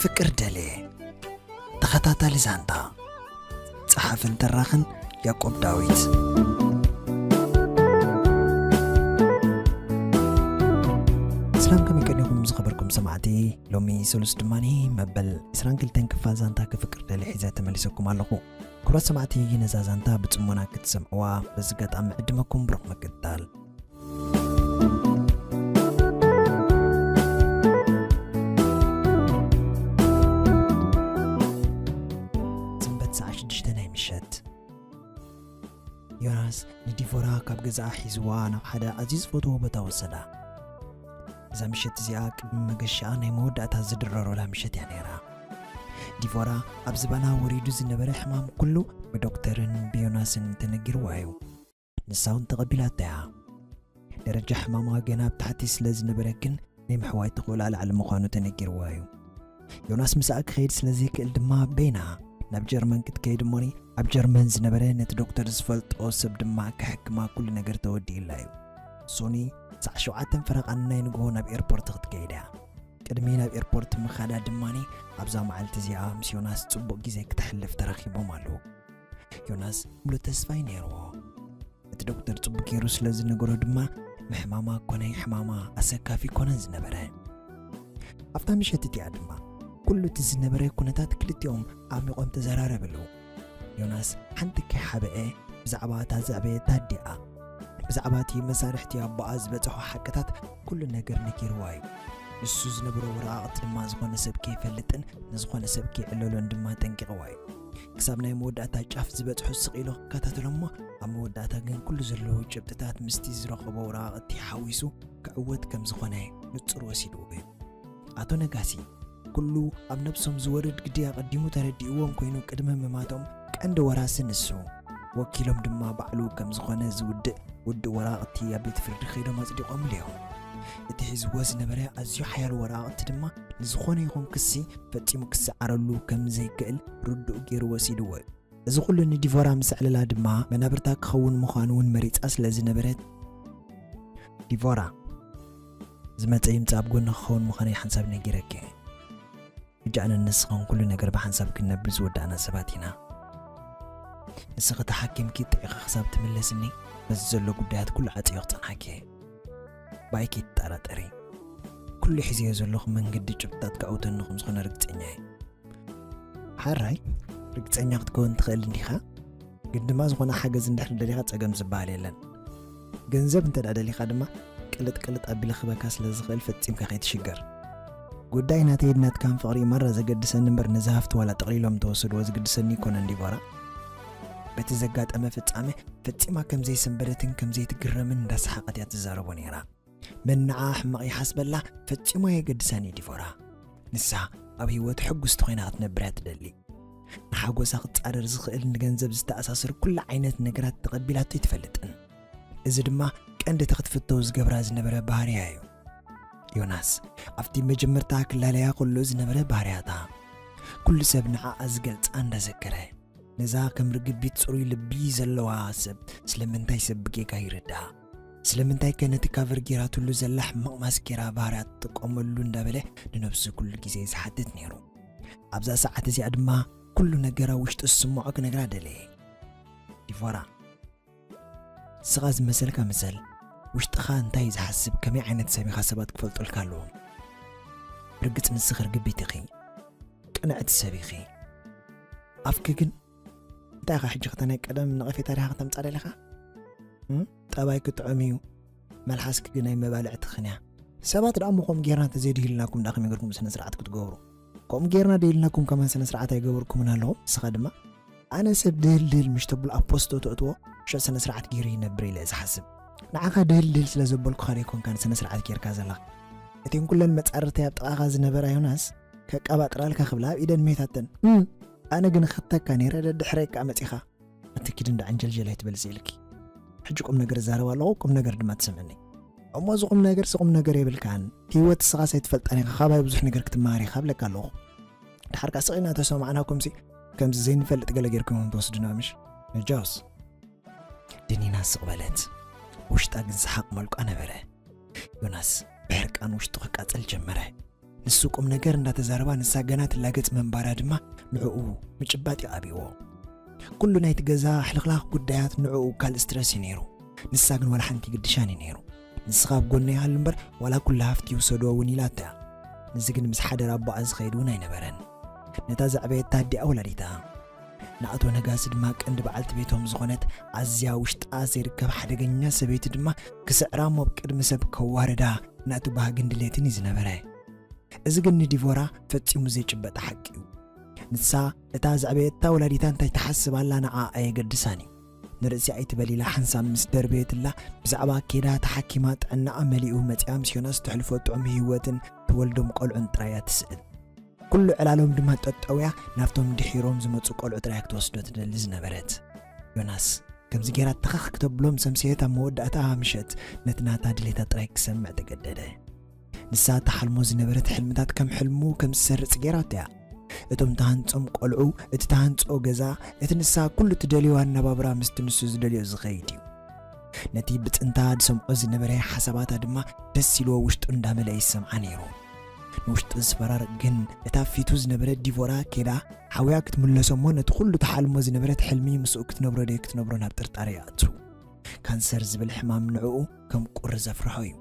ፍቅር ደሌ። ተኸታታሊ ዛንታ። ጸሓፍን ተራኽን ያዕቆብ ዳዊት። ሰላም፣ ከመይ ቀኒኹም ዝኸበርኩም ሰማዕቲ? ሎሚ ሰሉስ ድማኒ መበል ዕስራን ክልተን ክፋል ዛንታ ክፍቅር ደሌ ሒዘ ተመሊሰኩም ኣለኹ። ክቡራት ሰማዕቲ፣ ነዛ ዛንታ ብጽሞና ክትሰምዕዋ በዚ ኣጋጣሚ ዕድመኩም ብሩኽ ምክትታል። ሰንበት ሰዓት ሽዱሽተ ናይ ምሸት። ዮናስ ንዲቮራ ካብ ገዛኣ ሒዝዋ ናብ ሓደ ኣዝዩ ዝፈትዎ ቦታ ወሰዳ። እዛ ምሸት እዚኣ ቅድሚ መገሻኣ ናይ መወዳእታ ዝድረሩላ ምሸት እያ ነይራ። ዲቮራ ኣብ ዝባና ወሪዱ ዝነበረ ሕማም ኩሉ ብዶክተርን ብዮናስን ተነጊርዋ እዩ። ንሳ እውን ተቐቢላታ እያ። ደረጃ ሕማማ ገና ኣብ ታሕቲ ስለ ዝነበረ ግን ናይ ምሕዋይ ተኽእሎ ኣላዕሊ ምዃኑ ተነጊርዋ እዩ። ዮናስ ምስኣ ክኸይድ ስለ ዘይክእል ድማ በይና ናብ ጀርመን ክትከይድ እሞኒ ኣብ ጀርመን ዝነበረ ነቲ ዶክተር ዝፈልጦ ሰብ ድማ ክሕክማ ኩሉ ነገር ተወዲእላ እዩ። ሶኒ ሰዓት ሸውዓተን ፈረቓን ናይ ንግሆ ናብ ኤርፖርት ክትከይድ እያ። ቅድሚ ናብ ኤርፖርት ምኻዳ ድማኒ ኣብዛ መዓልቲ እዚኣ ምስ ዮናስ ጽቡቕ ግዜ ክተሕልፍ ተራኺቦም ኣለዉ። ዮናስ ሙሉእ ተስፋ እዩ ነይርዎ። እቲ ዶክተር ጽቡቕ ገይሩ ስለ ዝነገሮ ድማ ምሕማማ ኮነ ሕማማ ኣሰካፊ ኮነን ዝነበረ። ኣብታ ምሸት እቲኣ ድማ ኩሉ እቲ ዝነበረ ኩነታት ክልቲኦም ዓሚቖም ተዘራረብሉ። ዮናስ ሓንቲ ከይሓበአ ብዛዕባ እታ ዘዕበየታ ኣዲኣ፣ ብዛዕባ እቲ መሳርሕቲ ኣቦኣ ዝበጽሖ ሓቅታት ኩሉ ነገር ነጊርዋ እዩ። ንሱ ዝነብሮ ወረቓቕቲ ድማ ዝኾነ ሰብ ከይፈልጥን ንዝኾነ ሰብ ከይዕለሎን ድማ ጠንቂቕዋ እዩ። ክሳብ ናይ መወዳእታ ጫፍ ዝበጽሑ ስቕ ኢሉ ክከታተሎ እሞ፣ ኣብ መወዳእታ ግን ኩሉ ዘለዎ ጭብጥታት ምስቲ ዝረኸቦ ወረቓቕቲ ሓዊሱ ክዕወት ከም ዝኾነ ንጹር ወሲድዎ እዩ። ኣቶ ነጋሲ ኩሉ ኣብ ነብሶም ዝወርድ ግዲ ኣቐዲሙ ተረዲእዎም ኮይኑ ቅድሚ ምማቶም ቀንዲ ወራሲ ንሱ፣ ወኪሎም ድማ ባዕሉ ከም ዝኾነ ዝውድእ ውድእ ወረቓቕቲ ኣብ ቤት ፍርዲ ከይዶም ኣጽዲቖምሉ እዮም። እቲ ሒዝዎ ዝነበረ ኣዝዩ ሓያል ወረቓቕቲ ድማ ንዝኾነ ይኹን ክሲ ፈጺሙ ክሰዓረሉ ከም ዘይክእል ርዱእ ገይሩ ወሲድዎ እዩ። እዚ ኩሉ ንዲቮራ ምስ ኣዕለላ ድማ መናብርታ ክኸውን ምዃኑ እውን መሪጻ ስለ ዝነበረት፣ ዲቮራ፣ ዝመጸ ይምጻእ ኣብ ጎኒ ክኸውን ምዃነይ ሓንሳብ ነጊረኪ። ሕጂ ኣነን ንስኽን ኩሉ ነገር ብሓንሳብ ክንነብር ዝወዳእና ሰባት ኢና። ንስኺ ተሓኪምኪ ጥዒኺ ክሳብ ትምለስኒ በዚ ዘሎ ጉዳያት ኩሉ ዓጽዮ ክጸንሓኪ እየ። ብኣይ ከይትጠራጠሪ። ኩሉ ሒዘዮ ዘለኹ መንገዲ ጭብጥታት ክኣውተኒ ከም ዝኾነ ርግጸኛ እየ። ሓራይ፣ ርግጸኛ ክትከውን ትኽእል እንዲኻ፣ ግን ድማ ዝኾነ ሓገዝ እንድሕር ደሊኻ ጸገም ዝበሃል የለን። ገንዘብ እንተ ደኣ ደሊኻ ድማ ቅልጥ ቅልጥ ኣቢለ ክህበካ ስለ ዝኽእል ፈጺምካ ከይትሽገር። ጉዳይ ናተይን ናትካን ፍቕሪ ማራ ዘገድሰኒ እምበር ነዚ ሃፍቲ ዋላ ጠቕሊሎም እንተወሰድዎ ዝግድሰኒ ኣይኮነን ዲቦራ። በቲ ዘጋጠመ ፍጻመ ፈጺማ ከም ዘይሰንበደትን ከም ዘይትግረምን እንዳሰሓቐት እያ ትዛረቦ ነይራ። መን ንዓ ሕማቕ ይሓስበላ ፈጺሙ ኣየገድሳን እዩ ዲቦራ። ንሳ ኣብ ህይወት ሕጉስቲ ኮይና ክትነብር እያ ትደሊ። ንሓጎሳ ክጻረር ዝኽእል ንገንዘብ ዝተኣሳሰር ኩሉ ዓይነት ነገራት ተቐቢላቶ ኣይትፈልጥን። እዚ ድማ ቀንዲ እቲ ክትፍተው ዝገብራ ዝነበረ ባህርያ እዩ። ዮናስ ኣብቲ መጀመርታ ክላለያ ከሎ ዝነበረ ባህርያታ፣ ኩሉ ሰብ ንዓኣ ዝገልጻ እንዳዘከረ፣ ነዛ ከም ርግቢት ጽሩይ ልቢ ዘለዋ ሰብ ስለምንታይ ሰብ ብጌጋ ይርድኣ? ስለምንታይ ከ ነቲ ካቨር ጌራትሉ ዘላ ሕማቕ ማስኬራ ባህርያ ትጥቀመሉ እንዳበለ ንነብሱ ኩሉ ግዜ ዝሓትት ነይሩ። ኣብዛ ሰዓት እዚኣ ድማ ኩሉ ነገር ኣብ ውሽጢ ዝስምዖ ክነግራ ደለየ። ዲቮራ፣ ንስኻ ዝመሰልካ ምሰል፣ ውሽጥኻ እንታይ ዝሓስብ፣ ከመይ ዓይነት ሰብ ኢኻ ሰባት ክፈልጡልካ ኣለዎም። ብርግጽ ንስኺ ርግቢት ኢኺ፣ ቅንዕቲ ሰብ ኢኺ። ኣፍኪ ግን እንታይ ኢኻ ሕጂ፣ ክተ ናይ ቀደም ነቐፌታ ዲኻ ከተምጻእ ደሊኻ? እም? ጠባይኪ ጥዑም እዩ፣ መልሓስኪ ግን ናይ መባልዕትኽን እያ። ሰባት ደኣ እሞ ከምኡ ጌርና እንተዘይድሂልናኩም ደኣ ከመይ ጌርኩም ስነ ስርዓት ክትገብሩ? ከምኡ ጌርና ደይልናኩም ከማን ስነ ስርዓት ኣይገበርኩምን ኣለኹም። ንስኻ ድማ ኣነ ሰብ ድህል ድህል ምሽ ተብሎ ኣብ ፖስቶ ተእትዎ፣ ሽዑ ስነ ስርዓት ገይሩ ይነብር ኢለ እየ ዝሓስብ። ንዓኻ ድህል ድህል ስለ ዘበልኩኻ ደይኮንካን ስነ ስርዓት ጌርካ ዘለኻ። እተን ኩለን መጻርርተይ ኣብ ጥቓኻ ዝነበራ ዮናስ ከቃባጥራልካ ክብላ ኣብ ኢደን መይታተን። እም፣ ኣነ ግን እኽተካ ነይረ፣ ደድሕረይ ከኣ መጺኻ። ኣቲ ኪድ እንዳ ዓንጀልጀል ኣይትበል ስኢልኪ። ሕጂ ቁም ነገር እዛረብ ኣለኹ፣ ቁም ነገር ድማ ትሰምዕኒ። እሞ እዚ ቁም ነገርሲ ቁም ነገር የብልካን። ህይወት ንስኻስ ኣይትፈልጣን ኢኻ፣ ካባይ ብዙሕ ነገር ክትመሃር ኢኻ እብለካ ኣለኹ። ድሓር ከኣ ስቕ ኢልና ተሰማዕናኩምሲ ከምዚ ዘይንፈልጥ ገለ ጌርኩም ትወስዱና ምሽ? ንጃውስ። ድኒና ስቕ በለት። ውሽጣ ግን ሰሓቕ መልቋ ነበረ። ዮናስ ብሕርቃን ውሽጡ ክቃጸል ጀመረ። ንሱ ቁም ነገር እንዳተዛረባ፣ ንሳ ገና ትላገጽ ምንባራ ድማ ንዕኡ ምጭባጥ እዩ ኣብይዎ። ኩሉ ናይቲ ገዛ ሕልኽላኽ ጉዳያት ንዕኡ ካልእ ስትረስ እዩ ነይሩ። ንሳ ግን ዋላ ሓንቲ ግድሻን እዩ ነይሩ። "ንስኻ ኣብ ጎነይ ሃሉ እምበር፣ ዋላ ኩሉ ሃፍቲ ይውሰድዎ እውን" ኢላታ እያ። ንዚ ግን ምስ ሓደር ኣቦኣ ዝኸይድ እውን ኣይነበረን። ነታ ዘዕበየታ ኣዲኣ ወላዲታ፣ ንኣቶ ነጋሲ ድማ ቀንዲ በዓልቲ ቤቶም ዝኾነት ኣዝያ ውሽጣ ዘይርከብ ሓደገኛ ሰበይቲ ድማ ክስዕራሞ ኣብ ቅድሚ ሰብ ከዋርዳ ናቱ ባህግን ድሌትን እዩ ዝነበረ። እዚ ግን ንዲቮራ ፈጺሙ ዘይጭበጥ ሓቂ እዩ። ንሳ እታ ዘዕበየታ ወላዲታ እንታይ ትሓስብ ኣላ ንዓ ኣየገድሳን እዩ። ንርእሲ ኣይትበል ኢላ ሓንሳብ ምስ ደርበየትላ፣ ብዛዕባ ኬዳ ተሓኪማ ጥዕናኣ መሊኡ መጺኣ ምስ ዮናስ ተሕልፎ ጥዑም ህይወትን ትወልዶም ቆልዑን ጥራይ እያ ትስእል። ኩሉ ዕላሎም ድማ ጠጠውያ ናብቶም ድሒሮም ዝመጹ ቆልዑ ጥራይ ክትወስዶ ትደሊ ዝነበረት። ዮናስ ከምዚ ጌራ ተኸኽ ክተብሎም ሰምሰየት ኣብ መወዳእታ ምሸት ነቲ ናታ ድሌታ ጥራይ ክሰምዕ ተገደደ። ንሳ እታ ሓልሞ ዝነበረት ሕልምታት ከም ሕልሙ ከም ዝሰርጽ ጌራቶ እያ። እቶም ተሃንጾም ቆልዑ፣ እቲ ተሃንጾ ገዛ፣ እቲ ንሳ ኩሉ ትደልዮ ኣነባብራ ምስቲ ንሱ ዝደልዮ ዝኸይድ እዩ። ነቲ ብጽንታ ዝሰምዖ ዝነበረ ሓሳባታ ድማ ደስ ኢልዎ ውሽጡ እንዳመለአ ይሰምዓ ነይሩ። ንውሽጡ ዝፈራርቕ ግን እታ ፊቱ ዝነበረ ዲቮራ ኬዳ ሓውያ ክትምለሶ እሞ ነቲ ኩሉ ተሓልሞ ዝነበረት ሕልሚ ምስኡ ክትነብሮ ደይ ክትነብሮ ናብ ጥርጣረ ይኣቱ። ካንሰር ዝብል ሕማም ንዕኡ ከም ቁሪ ዘፍርሖ እዩ።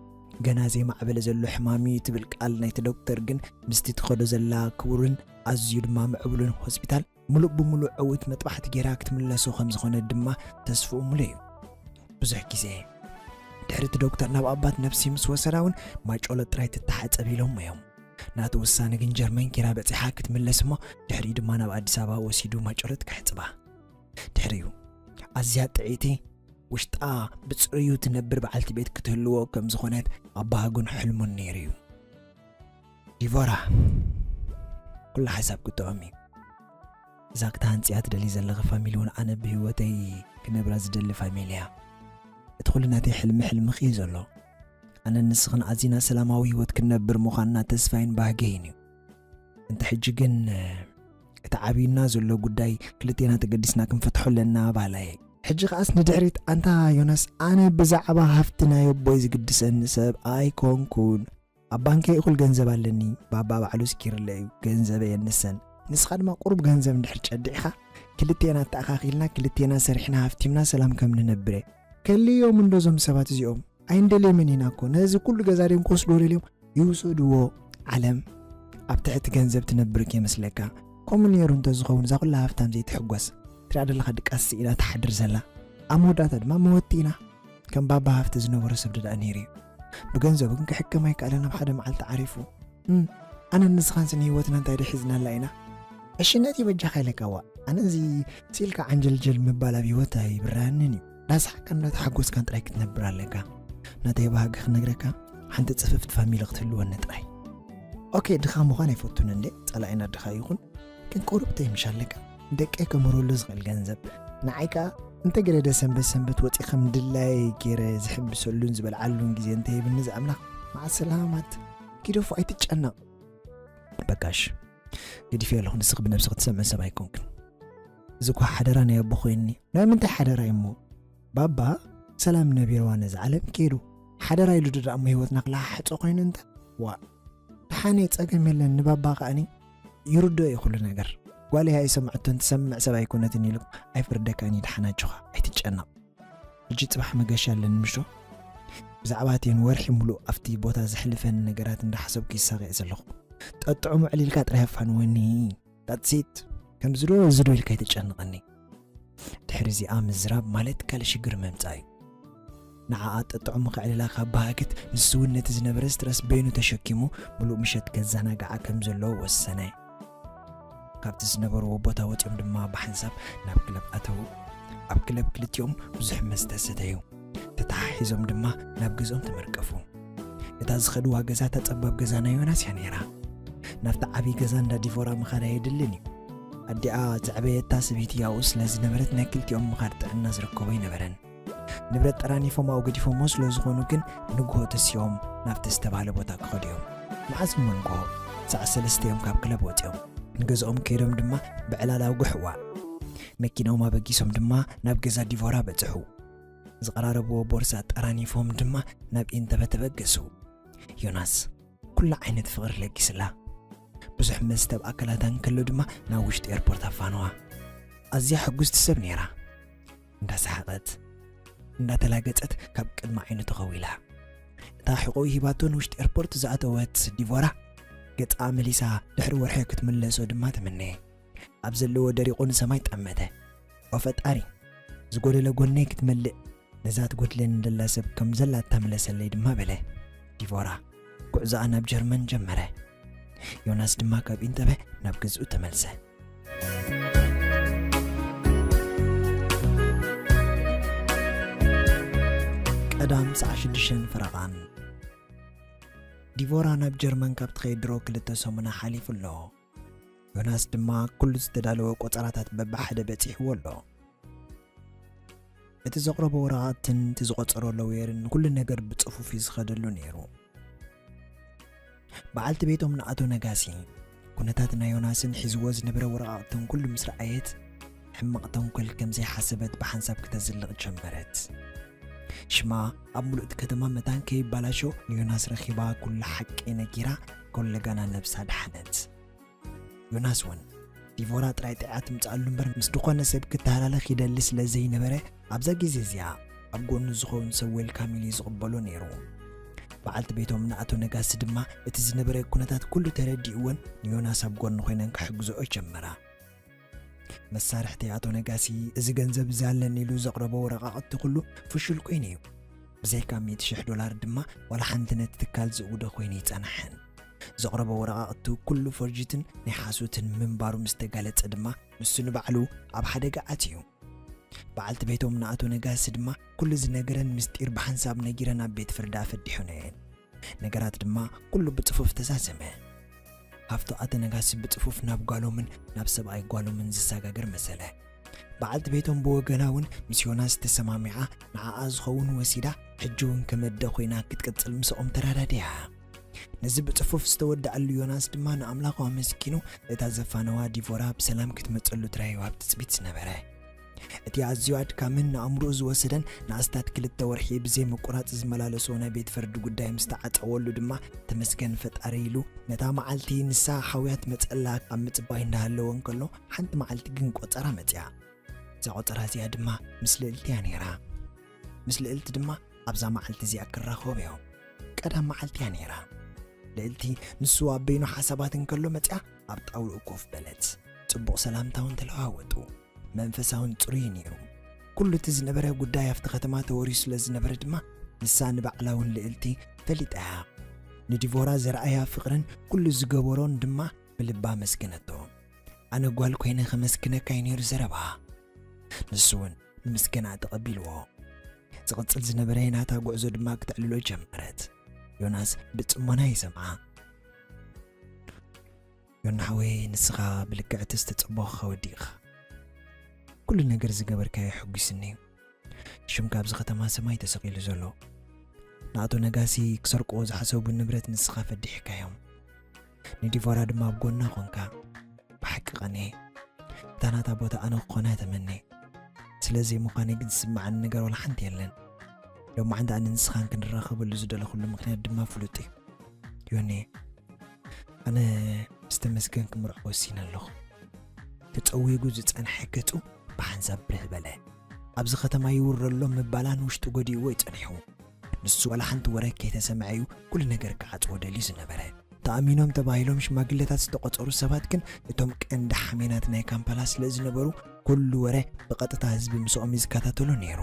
ገና ዘይማዕበለ ዘሎ ሕማም እዩ ትብል ቃል ናይቲ ዶክተር ግን ምስቲ ትኸዶ ዘላ ክቡርን ኣዝዩ ድማ ምዕቡልን ሆስፒታል ምሉእ ብምሉእ ዕውት መጥባሕቲ ጌራ ክትምለሶ ከም ዝኾነ ድማ ተስፍኡ ምሉእ እዩ። ብዙሕ ግዜ ድሕሪ እቲ ዶክተር ናብ ኣባት ነፍሲ ምስ ወሰዳ እውን ማይ ጮሎት ጥራይ ትተሓጸብ ኢሎሞ እዮም። ናቱ ውሳነ ግን ጀርመን ጌራ በጺሓ ክትምለስ እሞ ድሕሪኡ ድማ ናብ ኣዲስ ኣበባ ወሲዱ ማይ ጮሎት ከሕጽባ። ድሕሪኡ ኣዝያ ጥዕይቲ ውሽጣ ብጽርዩ ትነብር በዓልቲ ቤት ክትህልዎ ከም ዝኾነት ኣባሃጉን ሕልሙን ነይሩ እዩ። ዲቮራ፣ ኩሉ ሓሳብ ክጥዑም እዩ። እዛ ክትሃንጽያ ትደሊ ዘለኺ ፋሚሊ እውን ኣነ ብህይወተይ ክነብራ ዝደሊ ፋሚሊ እያ። እቲ ኩሉ ናተይ ሕልሚ ሕልምኺ እዩ ዘሎ። ኣነን ንስኽን ኣዚና ሰላማዊ ህይወት ክንነብር ምዃንና ተስፋይን ባህገይን እዩ። እንተ ሕጂ ግን እቲ ዓብዩና ዘሎ ጉዳይ ክልቴና ተገዲስና ክንፈትሖ ኣለና በሃላይ። ሕጂ ከኣስ ንድሕሪት ኣንታ ዮናስ፣ ኣነ ብዛዕባ ሃፍቲ ናይ ኣቦይ ዝግድሰኒ ሰብ ኣይኮንኩን። ኣብ ባንከይ እኹል ገንዘብ ኣለኒ፣ ባባ ባዕሉ ስኪርለ እዩ፣ ገንዘበ የንሰን። ንስኻ ድማ ቁሩብ ገንዘብ እንድሕር ጨዲዕኻ ክልቴና ኣተኣኻኺልና ክልቴና ሰሪሕና ሃፍቲምና ሰላም ከም ንነብር እየ። ከልዮም እንዶ እዞም ሰባት እዚኦም? ኣይንደልየምን ኢና እኮ። ነዚ ኩሉ ገዛ ድዮም ክወስድዎ ደልዮም? ይውሰድዎ። ዓለም ኣብ ትሕቲ ገንዘብ ትነብር ከይመስለካ። ከምኡ ነይሩ እንተዝኸውን እዛ ኩላ ሃፍታም ዘይትሕጎስ። ትሪኣ ዘለኻ ድቃስ ስኢና ትሓድር ዘላ። ኣብ መወዳእታ ድማ መወቲ ኢና። ከም ባባ ሃፍቲ ዝነበሮ ሰብ ደኣ ነይሩ እዩ። ብገንዘቡ ግን ክሕከም ኣይከኣለን፣ ኣብ ሓደ መዓልቲ ዓሪፉ። እም፣ ኣነን ንስኻንስ ንህይወትና እንታይ ዶ ሒዝናላ ኢና? ዕሽነት እዩ በጃኻ ኢለካ። ዋእ፣ ኣነ እዚ ስኢልካ ዓንጀልጀል ምባል ኣብ ህይወት ኣይብርሃንን እዩ። እንዳሰሓቅካን እንዳተሓጎስካን ጥራይ ክትነብር ኣለካ። ናተይ ባህጊ ክነግረካ፣ ሓንቲ ጽፍፍቲ ፋሚሊ ክትህልወኒ ጥራይ። ኦኬ፣ ድኻ ምዃን ኣይፈቱን እንዴ፣ ጸላኢና ድኻ ይኹን፣ ግን ቁሩብ ተይ ምሽ ኣለካ። ደቀይ ከምህረሉ ዝኽእል ገንዘብ፣ ንዓይ ከኣ እንተ ገለ ደ ሰንበት ሰንበት ወጺ ከም ድላየይ ገይረ ዝሕብሰሉን ዝበልዓሉን ግዜ እንተ ሂብኒ ዝኣምላኽ፣ መዓ ሰላማት፣ ኪደፎ ኣይትጨነቕ። በቃሽ፣ ገዲፈዮ ኣለኹ፣ ንስኺ ብነብስኺ ትሰምዒ ሰብ ኣይኮንክን። እዚ እኳ ሓደራ ናይ ኣቦ ኮይኒ። ናይ ምንታይ ሓደራ እዩ እሞ? ባባ ሰላም ነቢርዋ ነዚ ዓለም ከይዱ። ሓደራ ኢሉ ዶ ደኣ እሞ ህይወትና ክለሓሕጾ ኮይኑ እንተ? ዋእ። ደሓን እየ፣ ጸገም የለን። ንባባ ከኣኒ ይርድኦ እዩ ኩሉ ነገር። ጓለይ ኣይሰምዐቶን ትሰምዕ ሰብ ኣይኮነትን ኢሉ ኣይፍርደካን እዩ። ደሓን ኣጆኻ፣ ኣይትጨነቕ። ሕጂ ጽባሕ መገሻ ኣለኒ ምሽ ዶ? ብዛዕባ እተን ወርሒ ሙሉእ ኣብቲ ቦታ ዘሕልፈኒ ነገራት እንዳሓሰብኩ ይሳቐ እየ ዘለኹ። ጠጥዑሙ ዕሊልካ ጥራይ ኣፋንወኒ። That's it። ከምዚ ዶ እዚ ዶ ኢልካ ኣይተጨንቐኒ። ድሕሪ እዚኣ ምዝራብ ማለት ካልእ ሽግር ምምጻእ እዩ። ንዓኣ ጠጥዑሙ ከዕልላ ካብ ባህግት፣ ንሱ እውን ነቲ ዝነበረ ስትረስ በይኑ ተሸኪሙ ምሉእ ምሸት ከዘናግዓ ከም ዘለዎ ወሰነ። ካብቲ ዝነበርዎ ቦታ ወጺኦም ድማ ብሓንሳብ ናብ ክለብ ኣተዉ። ኣብ ክለብ ክልቲኦም ብዙሕ መስተ ሰተዩ። ተተሓሒዞም ድማ ናብ ገዝኦም ተመርቀፉ። እታ ዝኸድዋ ገዛ እታ ጸባብ ገዛ ናይ ዮናስ እያ ነይራ። ናብቲ ዓብዪ ገዛ እንዳ ዲቮራ ምኻድ ኣየድልን እዩ። ኣዲኣ ዘዕበየታ ሰበይቲ ያኡ ስለ ዝነበረት ናይ ክልቲኦም ምኻድ ጥዕና ዝርከቦ ኣይነበረን። ንብረት ጠራኒፎም ኣብኡ ገዲፎሞ ስለ ዝኾኑ ግን ንግሆ ተሲኦም ናብቲ ዝተባህለ ቦታ ክኸዱ እዮም። መዓስ እሞ ንግሆ ሰዓት ሰለስተ እዮም ካብ ክለብ ወፂኦም። ንገዝኦም ከይዶም ድማ ብዕላል ኣውግሕዋ። መኪናኦም ኣበጊሶም ድማ ናብ ገዛ ዲቮራ በፅሑ። ዝቐራረብዎ ቦርሳ ጠራኒፎም ድማ ናብ ኢንተበ ተበገሱ። ዮናስ ኩሉ ዓይነት ፍቕሪ ለጊስላ። ብዙሕ መስተ ኣብ ኣካላታ እንከሎ ድማ ናብ ውሽጢ ኤርፖርት ኣፋነዋ። ኣዝያ ሕጉስቲ ሰብ ነይራ። እንዳሰሓቐት፣ እንዳተላገጸት ካብ ቅድሚ ዓይኑ ተኸዊላ። እታ ሕቖኡ ሂባቶ ንውሽጢ ኤርፖርት ዝኣተወት ዲቮራ፣ ገጻ መሊሳ ድሕሪ ወርሒ ክትምለሶ ድማ ተመነየ። ኣብ ዘለዎ ደሪቑ ንሰማይ ጠመተ። "ኦ ፈጣሪ፣ ዝጎደለ ጎነይ ክትመልእ፣ ነዛ ትጎድለኒ ደላ ሰብ ከም ዘላ እታ ምለሰለይ" ድማ በለ። ዲቮራ ጉዕዞኣ ናብ ጀርመን ጀመረ። ዮናስ ድማ ካብ ኢንተበ ናብ ገዝኡ ተመልሰ። ቀዳም ሰዓት ሽዱሽተን ፈረቓን። ዲቮራ ናብ ጀርመን ካብ ትኸይድ ድሮ ክልተ ሰሙና ሓሊፉ ኣሎ። ዮናስ ድማ ኩሉ ዝተዳለወ ቆጸራታት በብሓደ በጺሕዎ ኣሎ። እቲ ዘቕረቦ ወረቓቕትን እቲ ዝቖጸሮ ሎየርን ኩሉ ነገር ብጽፉፍ እዩ ዝኸደሉ ነይሩ። በዓልቲ ቤቶም ንኣቶ ነጋሲ ኩነታት ናይ ዮናስን ሒዝዎ ዝነበረ ወረቓቕትን ኩሉ ምስ ረኣየት፣ ሕማቕ ተንኮል ከም ዘይሓሰበት ብሓንሳብ ክተዝልቕ ጀመረት። ሽማ ኣብ ምሉእቲ ከተማ መታን ከይባላሾ ንዮናስ ረኺባ ኩሉ ሓቂ ነጊራ፣ ኮለጋና ነብሳ ደሓነት። ዮናስ እውን ዲቮራ ጥራይ ጥዕያ ትምጽኣሉ እምበር ምስ ዝኾነ ሰብ ክተሃላለኽ ይደሊ ስለ ዘይነበረ፣ ኣብዛ ግዜ እዚኣ ኣብ ጎኑ ዝኸውን ሰብ ዌልካም ኢሉ እዩ ዝቕበሎ ነይሩ። በዓልቲ ቤቶም ንኣቶ ነጋሲ ድማ እቲ ዝነበረ ኩነታት ኩሉ ተረዲእወን ንዮናስ ኣብ ጎኑ ኮይነን ክሕግዝኦ ጀመራ። መሳርሕቲ ኣቶ ነጋሲ እዚ ገንዘብ እዚ ኣለኒ ኢሉ ዘቕረቦ ወረቓቕቲ ኩሉ ፍሹል ኮይኑ እዩ። ብዘይካ ሚእቲ ሽሕ ዶላር ድማ ዋላ ሓንቲ ነቲ ትካል ዝእውዶ ኮይኑ ይጸንሐን። ዘቕረቦ ወረቓቕቲ ኩሉ ፎርጅትን ናይ ሓሶትን ምንባሩ ምስ ተጋለጸ ድማ ንሱ ንባዕሉ ኣብ ሓደጋ ኣትዩ። በዓልቲ ቤቶም ንኣቶ ነጋሲ ድማ ኩሉ ዝነገረን ምስጢር ብሓንሳብ ነጊረን ኣብ ቤት ፍርዲ ኣፈዲሑነየን። ነገራት ድማ ኩሉ ብጽፉፍ ተዛዘመ። ሃፍቱ ኣቶ ነጋሲ ብጽፉፍ ናብ ጓሎምን ናብ ሰብኣይ ጓሎምን ዝሰጋገር መሰለ። በዓልቲ ቤቶም ብወገና እውን ምስ ዮናስ ተሰማሚዓ ንዓኣ ዝኸውን ወሲዳ ሕጂ እውን ከመደ ኮይና ክትቅጽል ምስኦም ተራዳድያ። ነዚ ብጽፉፍ ዝተወደኣሉ ዮናስ ድማ ንኣምላኹ ኣመስጊኑ እታ ዘፋነዋ ዲቮራ ብሰላም ክትመጸሉ ጥራይ ኣብ ትጽቢት ዝነበረ። እቲ ኣዝዩ ኣድካምን ንኣእምሮኡ ዝወሰደን ንኣስታት ክልተ ወርሒ ብዘይ ምቁራጽ ዝመላለሶ ናይ ቤት ፍርዲ ጉዳይ ምስ ተዓጸወሉ ድማ ተመስገን ፈጣሪ ኢሉ ነታ መዓልቲ ንሳ ሓውያ ትመጸላ ኣብ ምጽባይ እንዳሃለወ እንከሎ ሓንቲ መዓልቲ ግን ቆጸራ መጽያ። እዛ ቆጸራ እዚኣ ድማ ምስ ልእልቲ እያ ነይራ። ምስ ልእልቲ ድማ ኣብዛ መዓልቲ እዚኣ ክራኸቡ እዮም። ቀዳም መዓልቲ እያ ነይራ። ልእልቲ ንሱ ኣብ በይኑ ሓሳባት እንከሎ መጽያ ኣብ ጣውልኡ ኮፍ በለት። ጽቡቕ ሰላምታ እውን ተለዋወጡ። መንፈሳ እውን ጽሩይ ነይሩ። ኩሉ እቲ ዝነበረ ጉዳይ ኣብቲ ከተማ ተወሪሱ ስለ ዝነበረ ድማ ንሳ ንባዕላ እውን ልእልቲ ፈሊጣ እያ። ንዲቮራ ዘርኣያ ፍቕርን ኩሉ ዝገበሮን ድማ ብልባ ኣመስገነቶ። ኣነ ጓል ኮይነ ከመስግነካ እዩ ነይሩ ዘረባ። ንሱ እውን ንምስጋና ተቐቢልዎ። ዝቕጽል ዝነበረ ናታ ጉዕዞ ድማ ክተዕልሎ ጀመረት። ዮናስ ብጽሞና ይሰምዓ። "ዮና ሓወይ፣ ንስኻ ብልክዕ እቲ ዝተጸበኹኻ ወዲ ኢኻ። ኩሉ ነገር ዝገበርካዮ ኣሐጒስኒ እዩ። ሽምካ ኣብዚ ከተማ ሰማይ ተሰቒሉ ዘሎ። ንኣቶ ነጋሲ ክሰርቅዎ ዝሓሰቡ ንብረት ንስኻ ፈዲሕካዮም። ንዲቮራ ድማ ኣብ ጎና ኾንካ። ብሓቂ ቀንየ። እታ ናታ ቦታ ኣነ ክኾና ተመንየ። ስለ ዘይምዃነይ ግን ዝስምዓኒ ነገር ዋላ ሓንቲ የለን። ሎማዓንቲ ኣነ ንስኻን ክንራኸበሉ ዝደለኹሉ ምኽንያት ድማ ፍሉጥ እዩ። ዮኒ፣ ኣነ ምስ ተመስገን ክምርዖ ወሲነ ኣለኹ።" ተጸዊጉ ዝጸንሐ ገጹ ብሓንሳብ ብርህ በለ። ኣብዚ ከተማ ይውረ ኣሎ ምባላ ንውሽጡ ጎዲእዎ እዩ ጸኒሑ። ንሱ ዋላ ሓንቲ ወረ ከይተሰምዐ እዩ ኩሉ ነገር ክዓጽዎ ደልዩ ዝነበረ። ተኣሚኖም ተባሂሎም ሽማግለታት ዝተቖጸሩ ሰባት ግን እቶም ቀንዲ ሓሜናት ናይ ካምፓላ ስለ ዝነበሩ ኩሉ ወረ ብቐጥታ ህዝቢ ምስኦም እዩ ዝከታተሎ ነይሩ።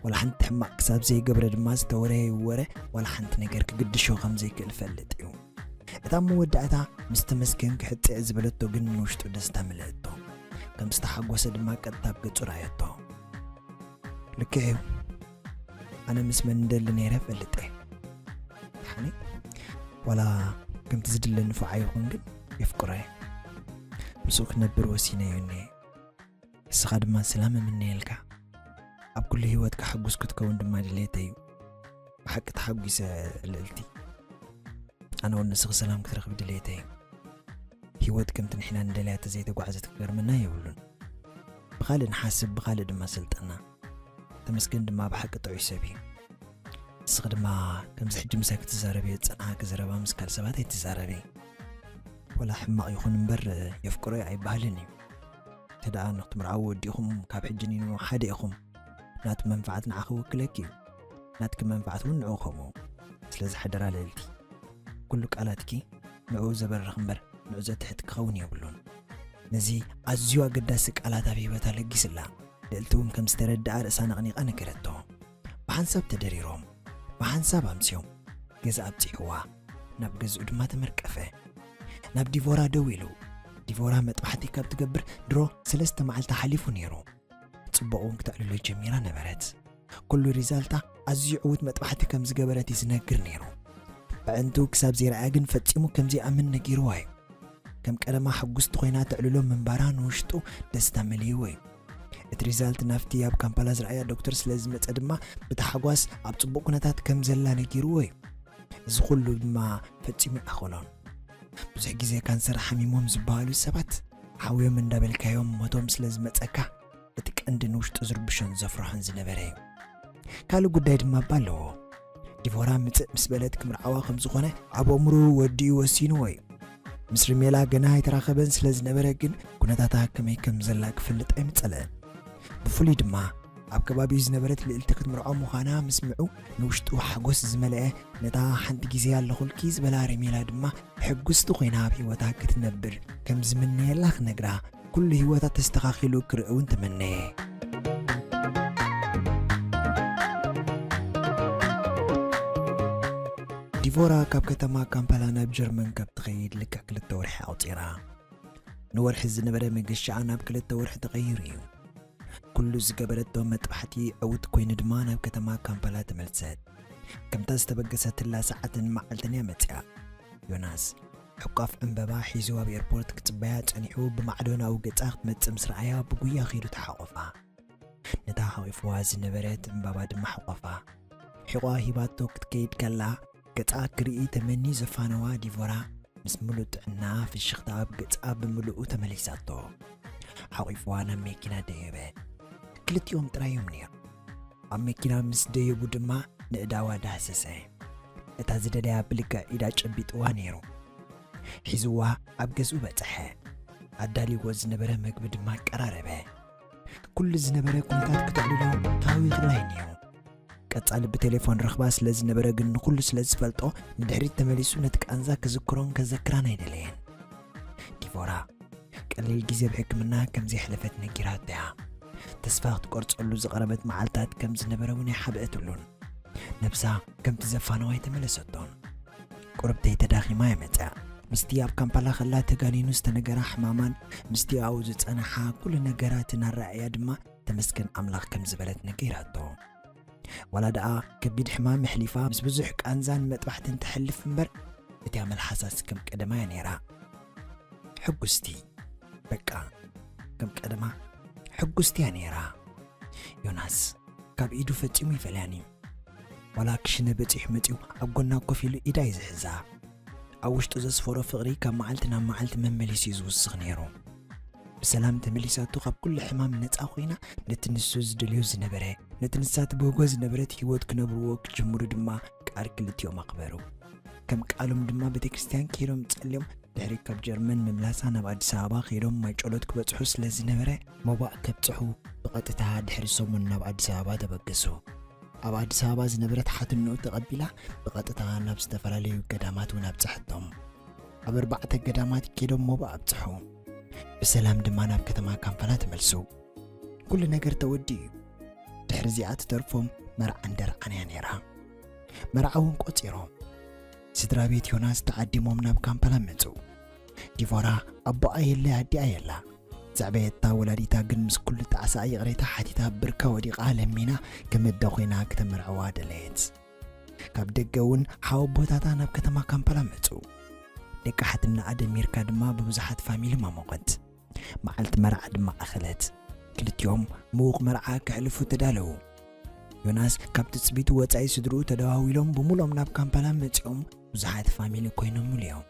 ዋላ ሓንቲ ሕማቕ ክሳብ ዘይገብረ ድማ ዝተወረየ ወረ ዋላ ሓንቲ ነገር ክግድሾ ከም ዘይክእል ፈልጥ እዩ። እታ መወዳእታ ምስ ተመስገን ክሕጽዕ ዝበለቶ ግን ንውሽጡ ደስታ መለአቶ። ከም ዝተሓጎሰ ድማ ቀጥታ ኣብ ገጹ ረኣየቶ። "ልክዕ እዩ፣ ኣነ ምስ መን እንደሊ ነይረ እፈልጥ እየ። ሓኒ ዋላ ከምቲ ዝድለ ንፉዓ ይኹን ግን የፍቅሮ እየ። ምስኡ ክነብር ወሲነ እየ እኒኤ። ንስኻ ድማ ሰላም እምነየልካ። ኣብ ኩሉ ህይወትካ ሕጉስ ክትከውን ድማ ድሌተይ እዩ። ብሓቂ ተሓጒሰ ልእልቲ። ኣነ እውን ንስኺ ሰላም ክትረኽቢ ድሌተይ እዩ። ህይወት ከምቲ ንሕና ንደልያ ተዘይተጓዕዘት ክገርመና የብሉን። ብኻልእ ንሓስብ፣ ብኻልእ ድማ ሰልጠና። ተመስገን ድማ ብሓቂ ጥዑይ ሰብ እዩ። ንስኺ ድማ ከምዚ ሕጂ ምሳይ ክትዛረቢ ዝጸንሓኪ ዘረባ ምስ ካልእ ሰባት ኣይትዛረቢ። ወላ ሕማቕ ይኹን እምበር የፍቅሮ'ዩ ኣይበሃልን እዩ። እንተ ደኣ ንክትምርዓው ወዲኹም ካብ ሕጂ ንይኑ ሓደ ኢኹም። ናቱ መንፍዓት ንዓኺ ይውክለኪ እዩ። ናትኪ መንፍዓት እውን ንዕኡ ከምኡ። ስለዚ ሓደራ ልዕልቲ፣ ኩሉ ቃላትኪ ንዕኡ ዘበርኽ እምበር ንዕኡ ዘትሕት ክኸውን የብሉን። ነዚ ኣዝዩ ኣገዳሲ ቃላት ኣብ ህይወታ ለጊስላ። ልዕልቲ እውን ከም ዝተረድኣ ርእሳ ነቕኒቓ ነገረቶ። ብሓንሳብ ተደሪሮም፣ ብሓንሳብ ኣምስዮም፣ ገዛ ኣብጺሕዋ፣ ናብ ገዝኡ ድማ ተመርቀፈ። ናብ ዲቮራ ደዊሉ። ዲቮራ መጥባሕቲ ካብ ትገብር ድሮ ሰለስተ መዓልቲ ሓሊፉ ነይሩ። ጽቡቕ እውን ክተዕልሎ ጀሚራ ነበረት። ኩሉ ሪዛልታ ኣዝዩ ዕዉት መጥባሕቲ ከም ዝገበረት እዩ ዝነግር ነይሩ። ብዕንቱ ክሳብ ዘይረኣያ ግን ፈጺሙ ከም ዘይኣምን ነጊርዋ እዩ። ከም ቀደማ ሕጉስቲ ኮይና ተዕልሎ ምንባራ ንውሽጡ ደስታ መሊእዎ እዩ። እቲ ሪዛልት ናብቲ ኣብ ካምፓላ ዝረኣያ ዶክተር ስለ ዝመጸ ድማ ብታሕጓስ ኣብ ጽቡቕ ኩነታት ከም ዘላ ነጊርዎ እዩ። እዚ ኩሉ ድማ ፈጺሙ ኣይኣኸሎን። ብዙሕ ግዜ ካንሰር ሓሚሞም ዝበሃሉ ሰባት ሓውዮም እንዳበልካዮም ሞቶም ስለ ዝመጸካ እቲ ቀንዲ ንውሽጡ ዝርብሾን ዘፍርሖን ዝነበረ እዩ። ካልእ ጉዳይ ድማ እባ ኣለዎ። ዲቮራ ምጽእ ምስ በለት ክምርዓዋ ከም ዝኾነ ኣብ ኣእምሮኡ ወዲኡ ወሲንዎ እዩ። ምስ ርሜላ ገና ኣይተራኸበን ስለ ዝነበረ ግን ኩነታታ ከመይ ከም ዘላ ክፈልጥ ኣይምጸለአን። ብፍሉይ ድማ ኣብ ከባቢኡ ዝነበረት ልዕልቲ ክትምርዖ ምዃና ምስምዑ ንውሽጡ ሓጎስ ዝመልአ፣ ነታ ሓንቲ ግዜ ኣለኹልኪ ዝበላ ርሜላ ድማ ሕጉስቲ ኮይና ኣብ ህይወታ ክትነብር ከም ዝምነየላ ክነግራ፣ ኩሉ ህይወታ ተስተኻኺሉ ክርኢ እውን ተመነየ። ዲቮራ ካብ ከተማ ካምፓላ ናብ ጀርመን ካብ ትኸይድ ልክዕ ክልተ ወርሒ ኣቑጺራ። ንወርሒ ዝነበረ መገሻኣ ናብ ክልተ ወርሒ ተቐይሩ እዩ። ኩሉ ዝገበረቶ መጥባሕቲ ዕውት ኮይኑ ድማ ናብ ከተማ ካምፓላ ተመልሰት። ከምታ ዝተበገሰትላ ሰዓትን መዓልትን እያ መጺኣ። ዮናስ፣ ዕቋፍ ዕምበባ ሒዙ ኣብ ኤርፖርት ክጽበያ ጸኒሑ፣ ብማዕዶ ናብኡ ገጻ ክትመጽእ ምስ ረኣያ ብጉያ ከይዱ ተሓቖፋ። ነታ ሓቒፍዋ ዝነበረት ዕምባባ ድማ ሓቖፋ። ሒቖ ሂባቶ ክትከይድ ከላ፣ ገጻ ክርኢ ተመንዩ ዘፋነዋ ዲቮራ፣ ምስ ምሉእ ጥዕና ፍሽኽታ ኣብ ገጻ ብምሉኡ ተመሊሳቶ። ሓቒፍዋ ናብ መኪና ደየበ። ክልቲኦም ጥራይ እዮም ነይሮም። ኣብ መኪና ምስ ደየቡ ድማ ንእዳዋ ዳህሰሰ። እታ ዝደለያ ብልክዕ ኢዳ ጨቢጥዋ ነይሩ። ሒዝዋ ኣብ ገዝኡ በጽሐ። ኣዳልይዎ ዝነበረ መግቢ ድማ ኣቀራረበ። ኩሉ ዝነበረ ኩነታት ክተዕልሎ ታዊኽላ እዩ ነይሩ። ቀጻሊ ብቴሌፎን ረኽባ ስለ ዝነበረ ግን ንኹሉ ስለ ዝፈልጦ ንድሕሪት ተመሊሱ ነቲ ቃንዛ ክዝክሮን ከዘክራን ኣይደለየን። ዲቮራ ቀሊል ግዜ ብሕክምና ከም ዘሕለፈት ነጊራቶ እያ። ተስፋ ክትቆርጸሉ ዝቐረበት መዓልታት ከም ዝነበረ እውን ኣይሓብአትሉን። ነብሳ ከምቲ ዘፋነዋ ኣይተመለሰቶን። ቁርብተይ ተዳኺማ እያ መጽያ። ምስቲ ኣብ ካምፓላ ከላ ተጋኒኑ ዝተነገራ ሕማማን ምስቲ ኣብኡ ዝጸንሓ ኩሉ ነገራት እናረኣያ ድማ ተመስገን ኣምላኽ ከም ዝበለት ነጊራቶ። ዋላ ደኣ ከቢድ ሕማም ኣሕሊፋ ምስ ብዙሕ ቃንዛን መጥባሕትን ተሕልፍ እምበር፣ እቲኣ መልሓሳስ ከም ቀደማ እያ ነይራ። ሕጉስቲ፣ በቃ፣ ከም ቀደማ ሕጉስቲ እያ ነይራ። ዮናስ ካብ ኢዱ ፈጺሙ ይፈልያን እዩ። ዋላ ክሽነ በጺሑ መጺኡ ኣብ ጎና ኮፍ ኢሉ ኢዳ እዩ ዝሕዛ። ኣብ ውሽጡ ዘስፈሮ ፍቕሪ ካብ መዓልቲ ናብ መዓልቲ መመሊሱ እዩ ዝውስኽ ነይሩ። ብሰላም ተመሊሳቶ ካብ ኩሉ ሕማም ነጻ ኮይና ነቲ ንሱ ዝደልዮ ዝነበረ፣ ነቲ ንሳ ትብህጎ ዝነበረት ህይወት ክነብርዎ ክጅምሩ ድማ ቃል ክልቲኦም ኣኽበሩ። ከም ቃሎም ድማ ቤተክርስትያን ከይዶም ጸልዮም ድሕሪ ካብ ጀርመን ምምላሳ ናብ ኣዲስ ኣበባ ከይዶም ማይ ጨሎት ክበጽሑ ስለ ዝነበረ ሞባእ ከብጽሑ ብቐጥታ ድሕሪ ሰሙን ናብ ኣዲስ ኣበባ ተበገሱ። ኣብ ኣዲስ ኣበባ ዝነበረት ሓትንኡ ተቐቢላ ብቐጥታ ናብ ዝተፈላለዩ ገዳማት እውን ኣብጽሐቶም። ኣብ ኣርባዕተ ገዳማት ከይዶም ሞባእ ኣብጽሑ። ብሰላም ድማ ናብ ከተማ ካምፓላ ተመልሱ። ኩሉ ነገር ተወዲኡ እዩ። ድሕሪ እዚኣ ትተርፎም መርዓን ደርዓን እያ ነይራ። መርዓ እውን ቆጺሮም ስድራ ቤት ዮናስ ተዓዲሞም ናብ ካምፓላ መጹ። ዲቮራ ኣቦኣ የለ ኣዲኣ የላ። ዘዕበየታ ወላዲታ ግን ምስ ኩሉ ጣዕሳ ይቕሬታ ሓቲታ ብርካ ወዲቓ ለሚና ከም ኣደ ኮይና ክተመርዕዋ ደለየት። ካብ ደገ እውን ሓወቦታታ ናብ ከተማ ካምፓላ መጹ። ደቂ ሓትናኣ ደሚርካ ድማ ብብዙሓት ፋሚሊ ማሞቐት። መዓልቲ መርዓ ድማ ኣኸለት። ክልቲኦም ምዉቕ መርዓ ከሕልፉ ተዳለዉ። ዮናስ ካብ ትጽቢቱ ወጻኢ ስድርኡ ተደዋዊሎም ብምሎም ናብ ካምፓላ መጺኦም ብዙሓት ፋሚሊ ኮይኖምሉ እዮም።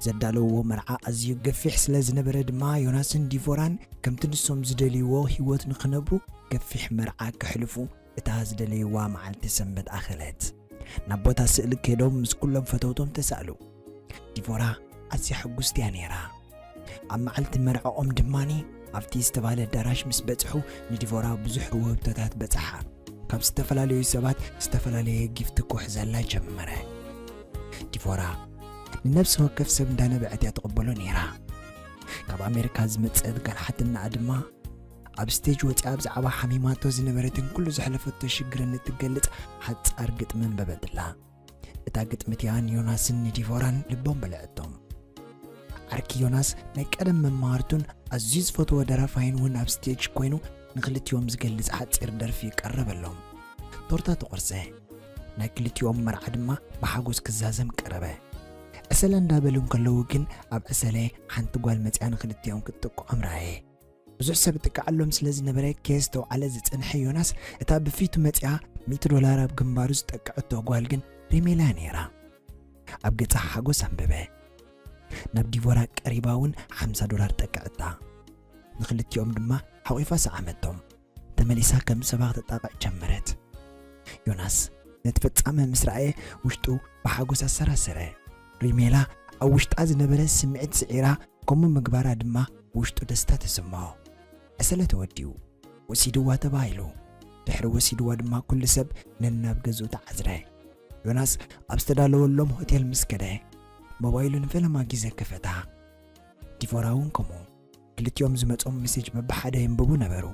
ዘዳለውዎ መርዓ ኣዝዩ ገፊሕ ስለ ዝነበረ ድማ ዮናስን ዲቮራን ከምቲ ንሶም ዝደልይዎ ህይወት ንኽነብሩ ገፊሕ መርዓ ከሕልፉ እታ ዝደለይዋ መዓልቲ ሰንበት ኣኸለት። ናብ ቦታ ስእሊ ከይዶም ምስ ኩሎም ፈተውቶም ተሳእሉ። ዲቮራ ኣዝያ ሕጉስቲ እያ ነይራ። ኣብ መዓልቲ መርዓኦም ድማኒ ኣብቲ ዝተባለ ኣዳራሽ ምስ በጽሑ ንዲቮራ ብዙሕ ውህብቶታት በጽሓ። ካብ ዝተፈላለዩ ሰባት ዝተፈላለየ ጊፍት ክውሕዘላ ጀመረ። ዲቮራ ንነፍሲ ወከፍ ሰብ እንዳነበዐት እያ ትቕበሎ ነይራ። ካብ ኣሜሪካ ዝመጸት ጓል ሓትናኣ ድማ ኣብ ስቴጅ ወጺኣ ብዛዕባ ሓሚማቶ ዝነበረትን ኩሉ ዘሕለፈቶ ሽግርን እትገልጽ ሓጻር ግጥሚ ኣንበበትላ። እታ ግጥሚ እቲኣ ንዮናስን ንዲቮራን ልቦም በልዐቶም። ዓርኪ ዮናስ ናይ ቀደም መማህርቱን ኣዝዩ ዝፈትዎ ደራፋይን እውን ኣብ ስቴጅ ኮይኑ ንክልቲኦም ዝገልጽ ሓጺር ደርፊ ቀረበሎም። ቶርታ ተቖርሰ። ናይ ክልቲኦም መርዓ ድማ ብሓጎስ ክዛዘም ቀረበ። ዕሰለ እንዳበሉ እንከለዉ ግን ኣብ ዕሰለ ሓንቲ ጓል መጺኣ ንክልቲኦም ክትጥቅዖም ረኣየ። ብዙሕ ሰብ ይጥቅዓሎም ስለ ዝነበረ ከየስተውዓለ ዝጸንሐ ዮናስ እታ ብፊቱ መጺኣ ሚእቲ ዶላር ኣብ ግንባሩ ዝጠቅዐቶ ጓል ግን ሪሜላ ነይራ። ኣብ ገጻ ሓጎስ ኣንበበ። ናብ ዲቮራ ቀሪባ እውን ሓምሳ ዶላር ጠቅዐታ። ንክልቲኦም ድማ ሓቒፋ ሰዓመቶም። ተመሊሳ ከም ሰባ ክትጣቕዕ ጀመረት። ዮናስ ነቲ ፍጻመ ምስ ረኣየ ውሽጡ ብሓጎስ ኣሰራሰረ። ሪሜላ ኣብ ውሽጣ ዝነበረ ስምዒት ስዒራ ከምኡ ምግባራ ድማ ውሽጡ ደስታ ተሰምዖ። ዕሰለ ተወዲኡ ወሲድዋ ተባሂሉ። ድሕሪ ወሲድዋ ድማ ኩሉ ሰብ ነናብ ገዝኡ ተዓዝረ። ዮናስ ኣብ ዝተዳለወሎም ሆቴል ምስ ከደ ሞባይሉ ንፈለማ ግዜ ከፈታ። ዲቮራ እውን ከምኡ። ክልቲኦም ዝመጾም ሜሴጅ በብሓደ የንብቡ ነበሩ።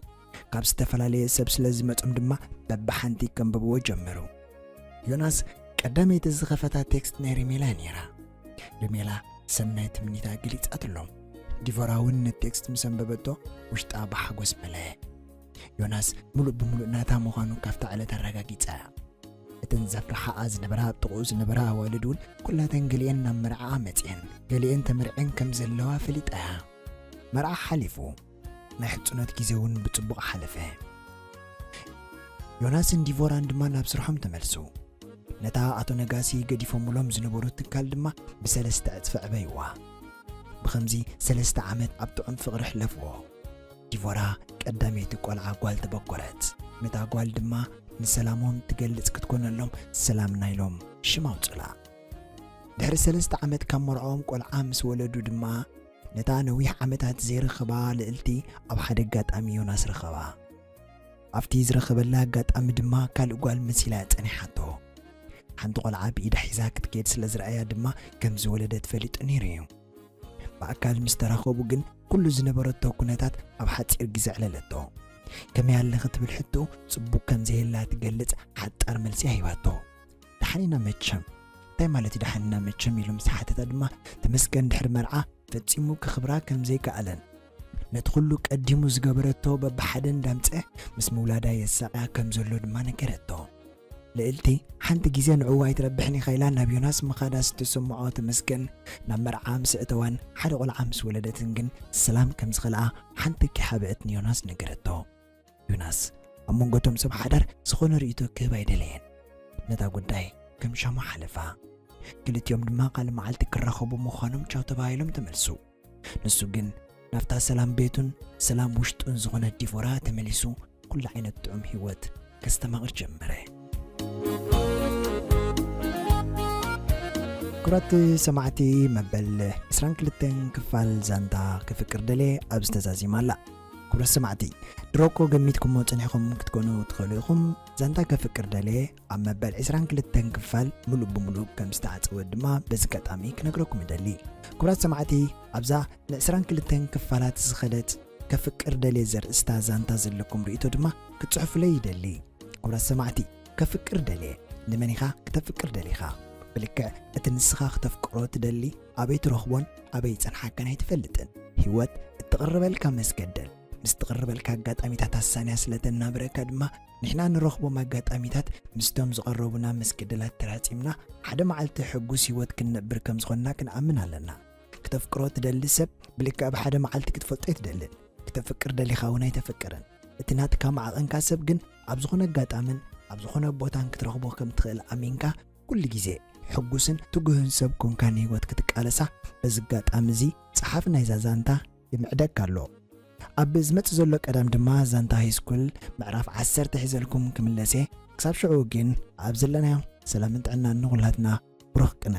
ካብ ዝተፈላለየ ሰብ ስለ ዝመጾም ድማ በብሓንቲ ከንብብዎ ጀመሩ። ዮናስ ቀዳመይቲ ዝኸፈታ ቴክስት ናይ ሪሜላ ነይራ። ሪሜላ ሰናይ ትምኒታ ገሊጻትሎም። ዲቮራ እውን ንቴክስት ምስ ኣንበበቶ ውሽጣ ብሓጎስ መለአ። ዮናስ ምሉእ ብምሉእ ናታ ምዃኑ ካብታ ዕለት ኣረጋጊጻ። እተን ዘፍርሓኣ ዝነበራ ኣብ ጥቕኡ ዝነበራ ኣዋልድ እውን ኩላተን ገሊአን ናብ መርዓኣ መጺአን ገሊአን ተመርዐን ከም ዘለዋ ፈሊጣ እያ። መርዓ ሓሊፉ ናይ ሕጹነት ግዜ እውን ብጽቡቕ ሓለፈ። ዮናስን ዲቮራን ድማ ናብ ስርሖም ተመልሱ። ነታ ኣቶ ነጋሲ ገዲፎምሎም ዝነበሩ ትካል ድማ ብሰለስተ ዕጽፊ ዕበይዋ። ብኸምዚ ሰለስተ ዓመት ኣብ ጥዑም ፍቕሪ ሕለፍዎ። ዲቮራ ቀዳመይቲ ቆልዓ ጓል ተበኮረት። ነታ ጓል ድማ ንሰላሞም ትገልጽ ክትኮነሎም ሰላምና ኢሎም ሽም ኣውጹላ። ድሕሪ ሰለስተ ዓመት ካብ መርዓኦም ቆልዓ ምስ ወለዱ ድማ ነታ ነዊሕ ዓመታት ዘይረኸባ ልእልቲ ኣብ ሓደ ኣጋጣሚ ዮናስ ረኸባ። ኣብቲ ዝረኸበላ ኣጋጣሚ ድማ ካልእ ጓል መሲላ ጸኒሓቶ። ሓንቲ ቆልዓ ብኢዳ ሒዛ ክትከይድ ስለ ዝረኣያ ድማ ከም ዝወለደት ፈሊጡ ነይሩ እዩ። ብኣካል ምስ ተራኸቡ ግን ኩሉ ዝነበረቶ ኩነታት ኣብ ሓጺር ግዜ ኣዕለለቶ። ከመይ ኣለ ክትብል ሕቶ ጽቡቕ ከም ዘየላ ትገልጽ ሓጻር መልሲ ኣሂባቶ። ደሓን ኢና መቸም። እንታይ ማለት እዩ ደሓን ኢና መቸም ኢሉ ምስ ሓተታ ድማ ተመስገን ድሕሪ መርዓ ፈጺሙ ከኽብራ ከም ዘይከኣለን ነቲ ኩሉ ቀዲሙ ዝገበረቶ በብሓደ እንዳምጸ ምስ ምውላዳ የሳቕያ ከም ዘሎ ድማ ነገረቶ። ልእልቲ ሓንቲ ግዜ ንዕኡ ኣይትረብሕን ኢኻ ኢላ ናብ ዮናስ ምኻዳ ዝተሰምዖ ተመስገን ናብ መርዓ ምስ እተዋን ሓደ ቆልዓ ምስ ወለደትን ግን ሰላም ከም ዝኸልኣ ሓንቲ ኪሓብእት ንዮናስ ነገረቶ። ዮናስ ኣብ መንጎ እቶም ሰብ ሓዳር ዝኾነ ርእይቶ ክህብ ኣይደለየን። ነታ ጉዳይ ከም ሻማ ሓለፋ። ክልቲኦም ድማ ካልእ መዓልቲ ክራኸቡ ምዃኖም ቻው ተባሂሎም ተመልሱ። ንሱ ግን ናብታ ሰላም ቤቱን ሰላም ውሽጡን ዝኾነት ዲቮራ ተመሊሱ ኩሉ ዓይነት ጥዑም ህይወት ከስተማቕር ጀመረ። ክቡራት ሰማዕቲ፣ መበል ዕስራን ክልተን ክፋል ዛንታ ከፍቅር ደልየ ኣብዚ ተዛዚማ ኣላ። ክቡራት ሰማዕቲ፣ ድሮ እኮ ገሚትኩሞ ጸኒሕኩም ክትኮኑ ትኽእሉ ኢኹም። ዛንታ ከፍቅር ደልየ ኣብ መበል ዕስራን ክልተን ክፋል ምሉእ ብምሉእ ከም ዝተዓጸወ ድማ በዚ ኣጋጣሚ ክነግረኩም እደሊ። ክቡራት ሰማዕቲ፣ ኣብዛ ንዕስራን ክልተን ክፋላት ዝኸደት ከፍቅር ደልየ ዘርእስታ ዛንታ ዘለኩም ርእይቶ ድማ ክትጽሕፉለይ ይደሊ። ክቡራት ሰማዕቲ፣ ከፍቅር ደልየ። ንመን ኢኻ ክተፍቅር ደሊኻ? ብልክዕ እቲ ንስኻ ክተፍቅሮ ትደሊ ኣበይ ትረኽቦን ኣበይ ይጸንሓካን ኣይትፈልጥን። ህይወት እትቕርበልካ መስገደል ምስ ትቕርበልካ ኣጋጣሚታት ኣሳንያ ስለ ተናብረካ ድማ ንሕና ንረኽቦም ኣጋጣሚታት ምስቶም ዝቐረቡና መስገደላት ተራጺምና ሓደ መዓልቲ ሕጉስ ህይወት ክንነብር ከም ዝኾንና ክንኣምን ኣለና። ክተፍቅሮ ትደሊ ሰብ ብልክዕ ኣብ ሓደ መዓልቲ ክትፈልጦ ኣይትደልን። ክተፍቅር ደሊኻ እውን ኣይተፍቅርን። እቲ ናትካ መዓቐንካ ሰብ ግን ኣብ ዝኾነ ኣጋጣምን ኣብ ዝኾነ ቦታን ክትረኽቦ ከም ትኽእል ኣሚንካ ኩሉ ግዜ ሕጉስን ትጉህን ሰብ ኮንካ ንህይወት ክትቃለሳ በዚ ኣጋጣሚ እዚ ጸሓፊ ናይዛ ዛንታ ይምዕደካ ኣሎ። ኣብ ዝመጽእ ዘሎ ቀዳም ድማ ዛንታ ሃይስኩል ምዕራፍ ዓሰርተ ሒዘልኩም ክምለስ እየ። ክሳብ ሽዑ ግን ኣብ ዘለናዮ ሰላምን ጥዕናን ንኹላትና። ብሩኽ ቅነ።